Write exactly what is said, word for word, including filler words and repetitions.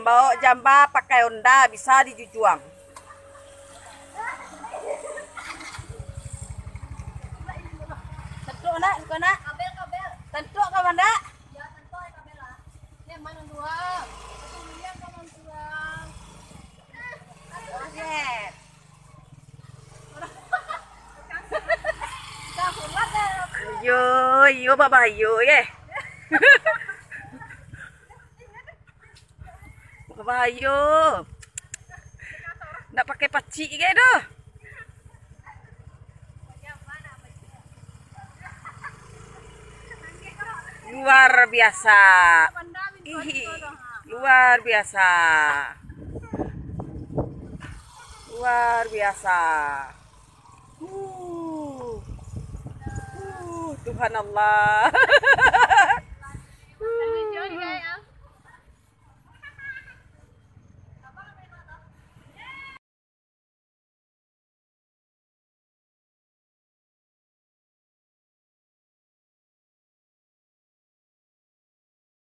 Bawa jamba pakai onda bisa dijujuang. Tentu nak, suka nak? Tentu kawan nak? Iyo, iyo, babayo, ye. Babayo. Ndak pakai pacik, ye, doh. Luar biasa. Ih, luar biasa. Luar biasa. Uh. Uh, Tuhan Allah.